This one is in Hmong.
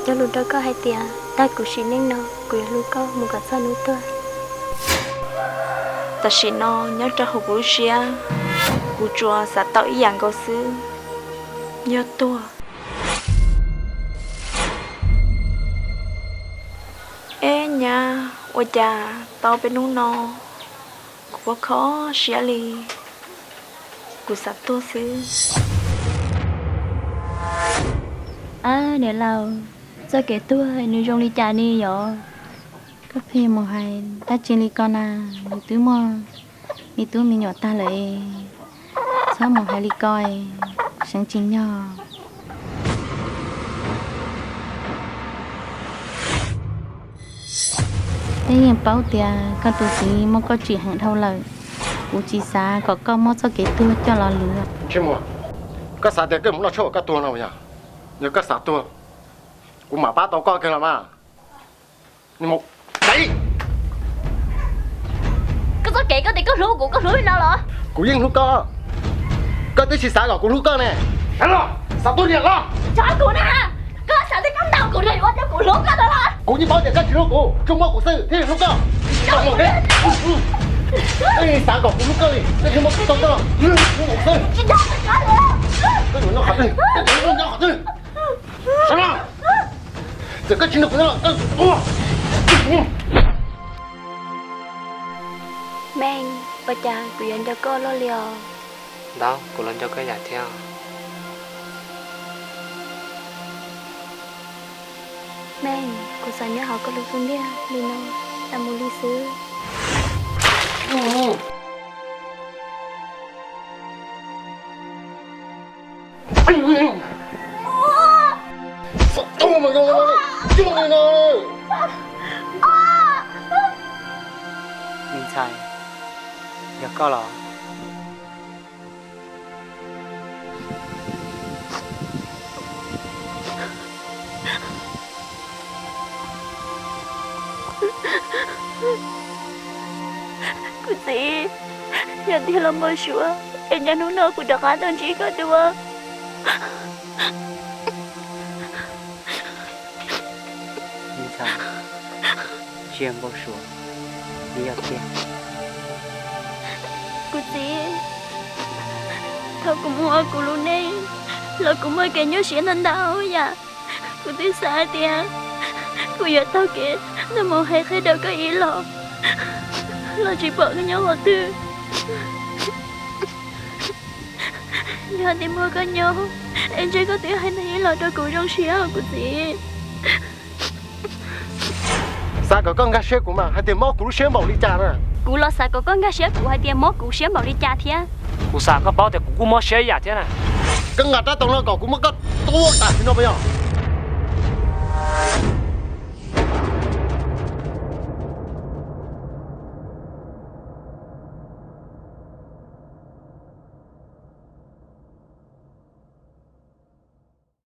Cog lus rau koj hais tias tag kuv sim neej no kuv yuav hlub koj mus kom txog hnub tuag. Tam sim no nyob rau hauv kuv lub siab, kuv tsuas xav tau ib yam nkaus xwb, yog tuag. Eb nyab, ua cas tau peb hnub no kuv kho siab li, kuv xav tuag xwb. Ab niam laus, txoj kev tuag nws zoo li cas ni yom? Koj pheej mus hais dab tsi li ko na, nws twb muaj me tub me nyuam tag lawm es. Txhob mus hais li ko, seev tsis nyog. Peb yeej paub tias koj tus txiv muab koj tsim heev dhau lawm. Kuv tsis xav kom koj muab txoj kev tuag coj los luv. Ntsej muag, koj xav tias koj mus noj tshuaj kom koj tuag no yog? Yog koj xav tuag, kuv mam pab tau koj kawg los mas. Koj txoj kev koj tias koj hlub kuv, koj hlub li no los? Kuv yeej hlub koj. Koj twb tsis xav kom kuv hlub koj ne. Xav tuag niam los? Tso kuv na. Koj xav tias koj ntaus kuv los yuav ua rau kuv hlub koj no los? Kuv yeej paub tias koj tsis hlub kuv, tsuas muaj kuv xwb thiaj li hlub koj. Koj xav kom kuv hlub koj li, koj thiaj muab kuv tau koj hlub kuv xwb. Koj yuav nyob qhov twg? Koj yuav nyob qhov twg? Sawv los. Txawm koj tsis nrog kuv nyob los koj tuag. Meej, ua cas kuv yuav nco koj luaj li os? Ntau, kuv los nco koj yam thiab. Meej, kuv xav nyob hauv koj lub xub ntiag li no tas mus li xwb. Me ntxhais, yog koj los? Kuv txiv, yog tiag los npau suav es niaj hnub no kuv rov qab tuaj ntsib koj dua. Me ntxhais, tsis yog npau suav, nws yog tiag. Kuv txiv, thaum kuv mus ua kuv lub neej los kuv muaj kev nyuaj siab ntau ntau yam. Kuv twb xav hais tias kuv yuav taug kev tuaj mus hais qhia rau koj ib los, los tsis pom koj nyob qhov twg. Yog tias muaj koj nyob es ntshe koj twb hais ib los rau kuv zoo siab os kuv txiv. Xav kom koj nkag siab kuv mas hais tias mob kuv lub siab npaum li cas na. Kuv los xav kom koj nkag siab kuv hais tias mob kuv siab npaum li cas thiab. Kuv xav koj paub tias kuv kuj mob siab ib yam thiab na. Koj nqa rab taus no kom kuv muab koj tua tas sim no puas yog?